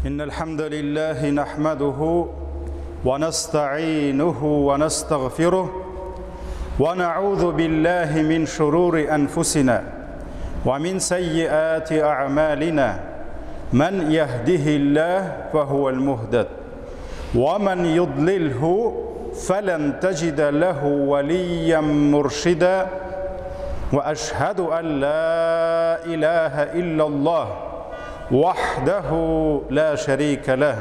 إن الحمد لله نحمده ونستعينه ونستغفره ونعوذ بالله من شرور أنفسنا ومن سيئات أعمالنا من يهده الله فهو المهتد ومن يضلله فلن تجد له وليا مرشدا وأشهد أن لا إله إلا الله وحده لا شريك له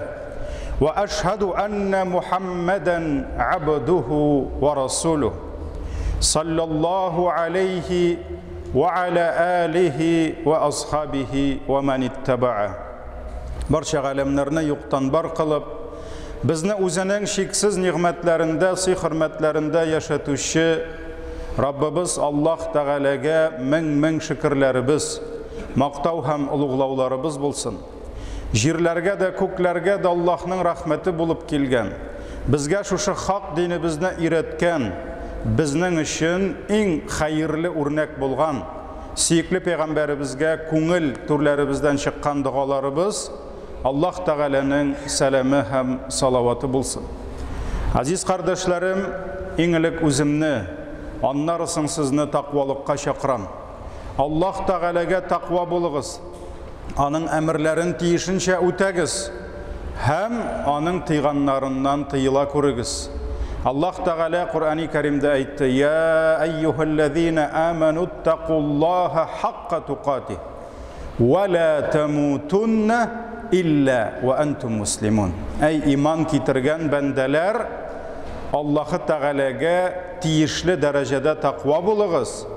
وأشهد أن محمدا عبده ورسوله صلى الله عليه وعلى آله وأصحابه ومن اتبعه. Барча галәмнәрне юктан бар кылып, безне үзенең чиксез нигъмәтләрендә, сый-хөрмәтләрендә яшәтүче Раббыбыз Аллаһ Тәгаләгә мең-мең шөкерләребез, мактау һәм олуглауларыбыз булсын. Җирләргә дә, күкләргә дә Аллаһның рәхмәте булып килгән, безгә шушы хак динебезне өйрәткән, безнең өчен иң хәерле үрнәк булган сөекле пәйгамбәребезгә күңел түрләребездән чыккан догаларыбыз, Аллаһ Тәгаләнең сәламе һәм салаваты булсын. Азиз кардәшләрем, иң элек үземне, аннары соң сезне тәкъвалыкка чакырам. Аллаһ Тәгаләгә тәкъва булыгыз, аның әмерләрен тиешенчә үтәгез һәм аның тыйганнарыннан тыела күрегез. Аллаһ Тәгалә Коръәни Кәримдә әйтте: "Я әйюһәлләзина аману иттакуллаһа хакка тукатих ва ла тамутунна илля ва антум муслимун". Әй иман китергән бәндәләр, Аллаһы Тәгаләгә тиешле дәрәҗәдә тәкъва булыгыз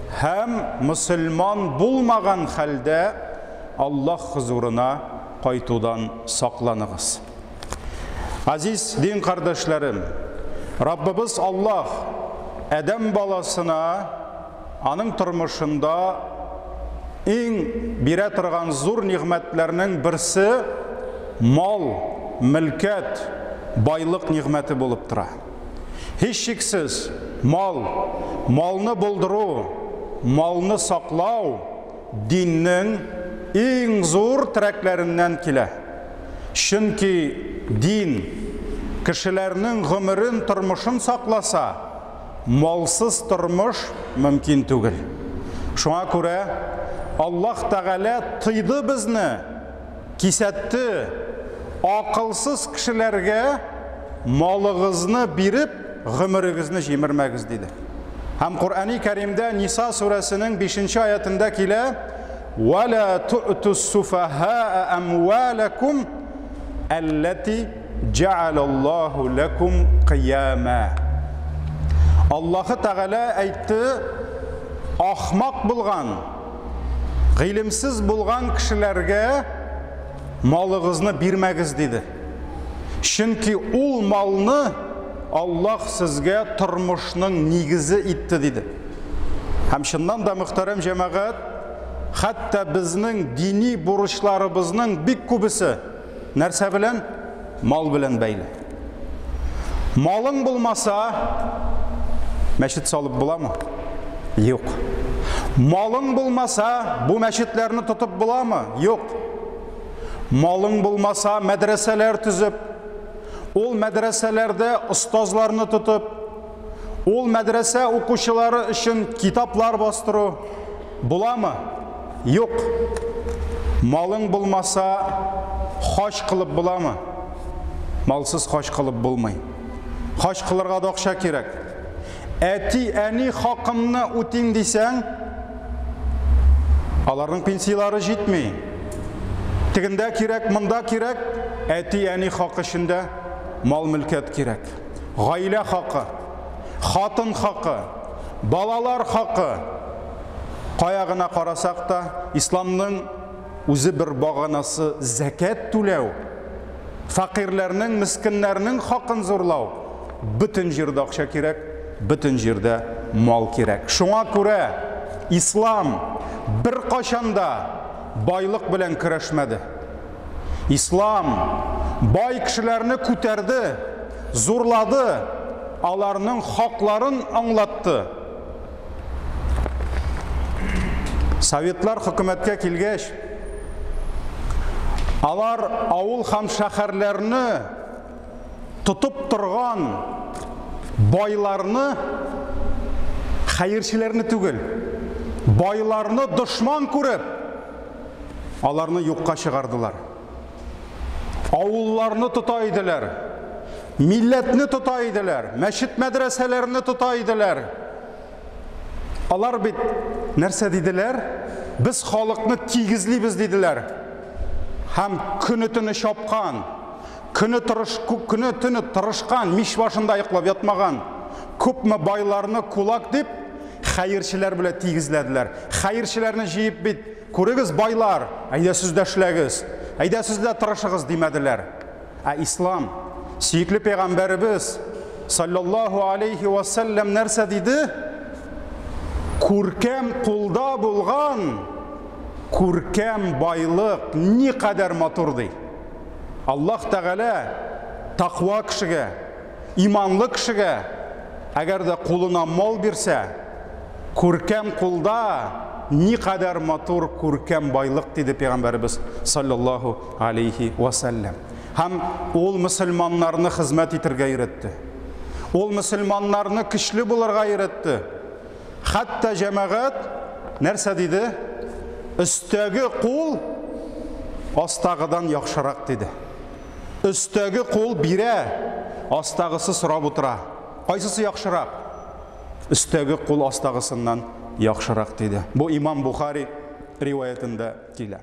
һәм мөселман булмаган хәлдә Аллаһ хозурына кайтудан сакланыгыз. Азиз дин кардәшләрем, Раббыбыз Аллаһ адәм баласына аның тормышында иң бирә торган зур нигъмәтләрнең берсе мал, мөлкәт, байлык нигъмәте булып тора. Һичшиксез, мал, малны булдыру, малны саклау диннең иң зур терәкләреннән килә. Чөнки дин кешеләрнең гомерен, тормышын сакласа, малсыз тормыш мөмкин түгел. Шуңа күрә Аллаһ Тәгалә тыйды безне, кисәтте, акылсыз кешеләргә малыгызны биреп, гомерегезне җимермәгез, диде. Һәм Коръәни Кәримдә Ниса сүрәсенең 5 аятында килә: "Ва ла ту'тус суфахаа амвалакум аллати джаалаллаху лакум кыяма". Аллаһы Тәгалә әйтте, ахмак булган, гыйлемсез булган кешеләргә малыгызны бирмәгез, диде. Чөнки ул малны Аллаһ сезгә тормышның нигезе итте, диде. Һәм чыннан да, мөхтәрәм җәмәгать, хәтта безнең дини бурычларыбызның бик күбесе нәрсә белән? Мал белән бәйле. Малың булмаса, мәчет салып буламы? Юк. Малың булмаса, бу мәчетләрне тотып буламы? Юк. Малың булмаса, мәдрәсәләр төзеп, ул мәдрәсәләрдә остазларны тотып, ул мәдрәсә укучылары өчен китаплар бастыру буламы? Юк. Малың булмаса, хаҗ кылып буламы? Малсыз хаҗ кылып булмый. Хаҗ кылырга да акча кирәк. Әти, әни хакымны үтим дисәң, аларның пенсияләре җитми. Тегендә кирәк, монда кирәк, әти, әни хакы өчен дә мал-мөлкәт кирәк. Гаилә хакы, хатын хакы, балалар хакы. Кая гына карасак та, исламның үзе бер баганасы зәкәт түләү, фәкыйрьләрнең, мескеннәрнең хакын зурлау. Бөтен җирдә акча кирәк, бөтен җирдә мал кирәк. Шуңа күрә ислам беркайчан да байлык белән көрәшмәде. Ислам бай кешеләрне күтәрде, зурлады, аларның хакларын аңлатты. Советлар хөкүмәткә килгәч, Алар авыл һәм шәһәрләрне тотып торган байларны, хәерчеләрне түгел, байларны дошман күреп, аларны юкка чыгардылар. Авылларны тота иделәр, милләтне тота иделәр, мәчет-мәдрәсәләрне тота иделәр. Алар бит нәрсә диделәр? Без халыкны тигезлибез диделәр. Һәм көне-төне чапкан, көне тырыш, көне-төне тырышкан, мич башында йоклап ятмаган күпме байларны кулак дип хәерчеләр белән тигезләделәр. Хәерчеләрне җыеп бит, күрегез байлар, әйдә сез дә эшләгез, әйдә сез дә тырышыгыз димәделәр. Ә ислам, сөекле пәйгамбәребез саллаллаһу алейхи ва сәлләм нәрсә диде? Күркәм кулда булган күркәм байлык никадәр матур ди. Аллаһ Тәгалә таква кешегә, иманлы кешегә, әгәр дә кулына мал бирсә, күркәм кулда никадәр матур күркәм байлык диде пәйгамбәребез саллаллаһу алейхи вәсәлләм. Һәм ул мөселманнарны хезмәт итергә өйрәтте. Ул мөселманнарны көчле булырга өйрәтте. Хәтта җәмәгать нәрсә диде? Өстәге кул астагыдан яхшырак диде. Өстәге кул бирә, астагысы сорап утыра. Кайсысы яхшырак? Өстәге кул астагысыннан яхшырак диде. Бу Имам Бухари риваятендә килә.